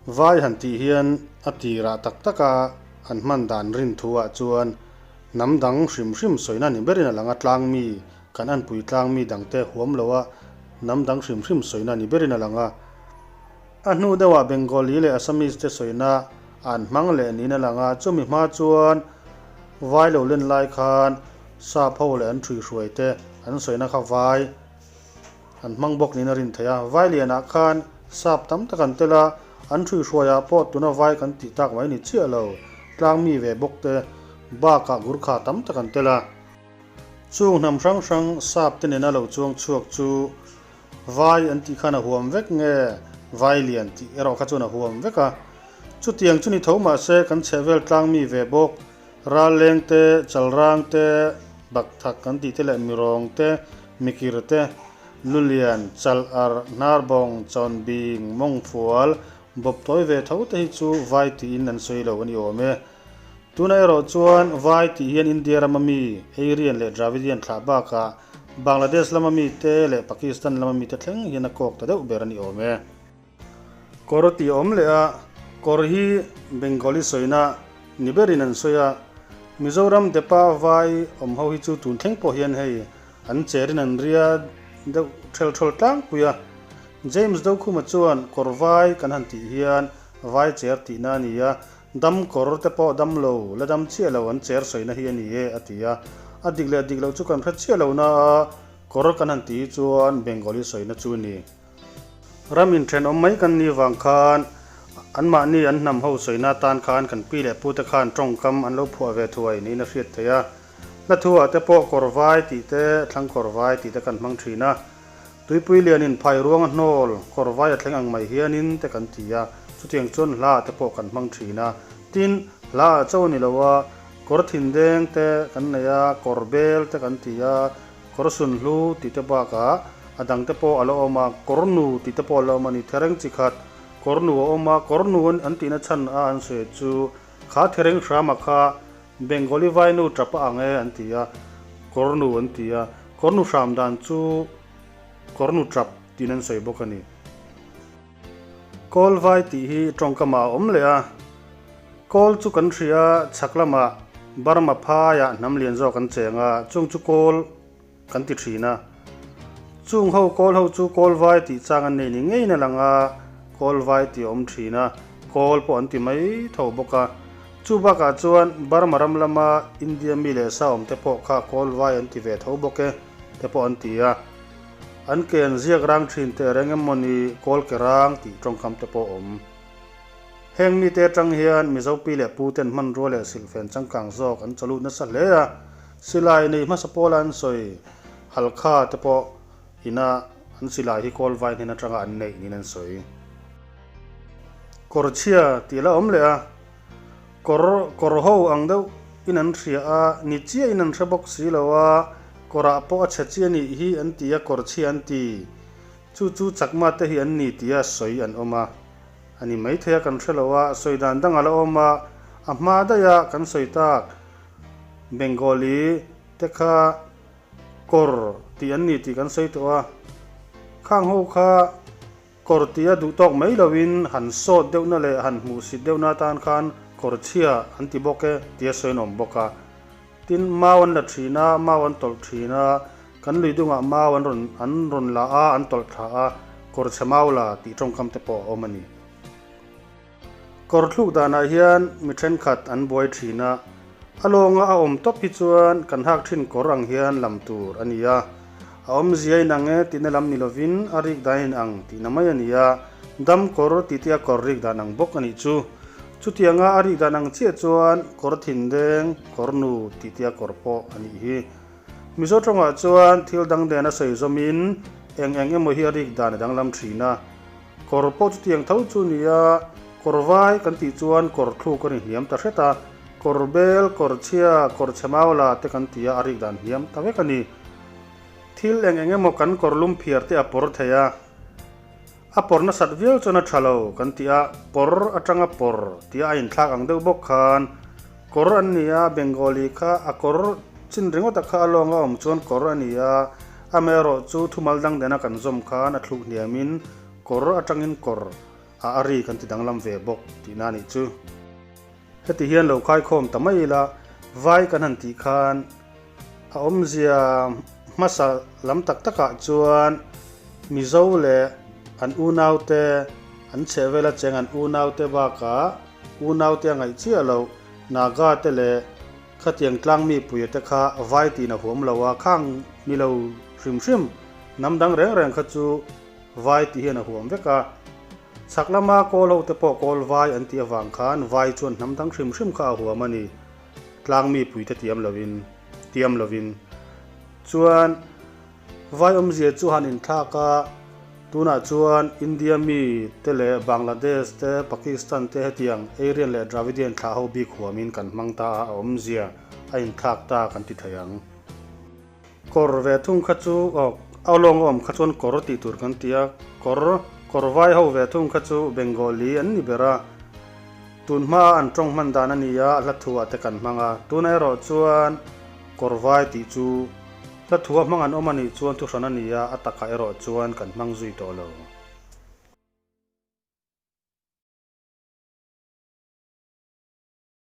Vai han tih hian a tirah tak taka an hman dan rin thu ah chuan hnam dang hrim hrim sawina ni berin a lang a, tlang mi kan anpui tlang mi dangte huam lo a hnam dang hrim hrim sawina ni berin a lang a. A hnu deuhah Bengali leh Assamese te sawina an hmang leh niin a lang a, chumi hma chuan vai lo len lai khan sap ho leh an ṭhuihruai te an sawina kha vai an hmang bawk niin a rin theih a. Vai lianah khan sap tam tak an tel a, an ṭhuihruaiah pawh tuna vai kan tih tak mai ni chiah lo, tlang mi ve bawk te bakah Gurkha tam tak an tel a. Chung hnam hrang hrang sap te nena lo chuang chhuak chu Vai an tih khan a huam vek nge vai lian tih erawh kha chuan a huam vek a. Chutiang chu ni tho mah se kan chhehvel tlang mi ve bawk, ralleng te, chalrang te, bakthak kan tih te leh mirawng te, mikir te, lulian, chalh arh, hnarbawng, chawnbing, mawngfual, bawptawi ve tho te hi chu vai tiin an sawi lo a ni awm e. Tunah erawh chuan vai tih hian India rama mi, Aryan leh Dravidian thlah bakah Bangladesh lama mite leh Pakistan lama mite thleng hian a kawk ta deuh ber a ni awm e. Kawr tih a awm leh a, kawr hi Bengali sawina ni berin an sawi a, Mizoram depa vai awm ho hi chu tun thleng pawh hian hei an cherin an ria deuh ṭhel ṭhawl tlangpui a. James Dokhuma chuan kawr vai kan han tih hian vai cher tihna a ni a, Dam kawr te pawh dam lo, la dam chiah lo an cher sawina hi a ni e, a ti a. A dik leh dik loh chu kan hre chiah lo na a, kawr kan han tih hi chuan Bengali sawina chu a ni. Ram inthenawm mai kan nih vang khan anmahni an hnam ho sawina atan khan kan pi leh pute khan tawngkam an lo phuah ve thuai niin a hriat theih a. Hla thuah te pawh kawr vai tih te, thlang kawr vai tih te kan hmang thin a. Tuipui lianin phai ruanga hnawl kawr vai a thleng ang mai hianin te kan ti a, chutiang chuan hla te pawh kan hmang thin a. Tin, hla ah cho a ni lo a, kawr thindeng te kan nei a, kawr bel te kan ti a, kawr sunhlu tih te bakah a dang te pawh a la awm a, kawr nu tih te pawh a la awm a ni. Thereng chi khat kawr nu a awm a, kawr nu an tihna chhan a an sawi chu kha thereng hrama kha Bengali vainu tap a ang e an ti a, kawrnu an ti a, kawrnu hram dan chu kawrnu tap tiin an sawi bawk a ni. Kawl vai tih hi tawngkamah a awm leh a, kawl chu kan hria chhak lamah Burma phaiah hnam lian zawk an cheng a, chung chu kawl kan ti thin a. Chung ho kawl ho chu kawl vai tih chang an nei ni ngeiin a lang a, kawl vai tih a awm thin a, kawl pawh an ti mai tho bawk a. Chu bakah chuan Burma ram lama India mi leh sa awm te pawh kha kawl vai an ti ve tho bawk e te pawh an ti a. An ke an ziak rang thin teh reng em mawni kawl ke rang tih tawngkam te pawh a awm. Heng mite atang hian Mizo pi leh pu ten hmanrua leh silhfen changkang zawk an chawlut nasa hle a, Silai nei hmasa pawla an sawi Halkha te pawh ina an silai hi kawl vai hnen atanga an neih niin an sawi. Kawr chhia tih la awm leh a, kawr kawr ho ang deuh in an hria a, ni chiah in an hre bawk si lo a, kawrah pawh a chhe chiah nih hi an ti a, kawr chhia an ti. Chu chu chakma te hi an ni tia sawi an awm a, a ni maithei a kan hre lo a, sawi dan dang a la awm a, a hma daih a kan sawi tak. Bengali te kha kawr tih an ni tih kan sawi tawh a, khang ho kha kawr tia duh tawk mai loin han sawt deuhna leh han hmuhsit deuhna atan khan kawr chhia an ti bawk e tia sawi an awm bawk a. Tin, mau an la thin a, mau an tawlh thin a, kan lui dungah mau an rawn an rawn la a, an tawlh thla a, kawr chhe mau la tih tawngkam te pawh a awm a ni. Kawr thluk danah hian mi thenkhat an buai thin a, a lawnga a awm tawp hi chuan kan hak thin kawr ang hian lam tur a ni a, a awmzia in ang e tihna lam ni lovin a rik dan in ang tihna mai a ni a, dam kawr tih te a kawr rik dan ang bawk a nih chu. Chutianga a rik dan ang chiah chuan kawr thindeng, kawr nu tih te a kawr pawh a nih hi. Mizo tawngah chuan thil dang nen a sawi zawmin eng eng emaw hi a rik dan a danglam thin a. Kawr pawh chutiang tho chu ni a, kawr vai kan tih chuan kawr thluk a ni hniam ta hret a, kawr bel, kawr chhia, kawr chhe maula te kan ti a, a rik dan hniam ta vek a ni. Thil eng eng emaw kan kawr lum phiar te a pawr thei a, a pawr nasat viau chuan a tha lo kan ti a, pawr atanga pawr tia a inthlak ang deuh bawk khan kawr an ni a, Bengali kha a kawr chin ringawta kha a lawnga awm chuan kawr a ni a, Amaherawh chu thumal dang dena kan zawm khan a thluk hniamin kawr atangin kawr a a ri kan ti danglam ve bawk tihna a nih chu. Heti hian lo khaikhawm ta mai ila, vai kan han tih khan a awmzia hmasa lam tak takah chuan Mizo leh an unaute, an chhehvela cheng an unaute bakah unaute a ngaih chiah loh Naga te leh khatiang tlang mipuia te kha vai tiin a huam lo a, khang ni lo hrim hrim hnam dang reng reng kha chu vai tih hian a huam vek a. Chhak lama kawl ho te pawh kawl vai an tih avang khan vai chuan hnam dang hrim hrim kha a huam a ni. Tlang mipui te tiam lovin tiam lovin chuan vai awmzia chu han inthlak a, tunah chuan India mi te leh Bangladesh te Pakistan te hetiang Aryan leh Dravidian thlah ho bik huamin kan hmang ta a, a awmzia a inthlak ta kan ti thei ang. Kawr ve thung kha chu aw a lawng awm kha chuan kawr tih tur kan ti a, kawr kawr vai ho ve thung kha chu Bengali an ni ber a, tun hma an tawng hman dan a ni a, a hla thu ah te kan hmang a, tunah erawh chuan kawr vai tih chu hla thu a hmang an awm a nih chuan thuhran a ni a, a takah erawh chuan kan hmang zui tawh lo.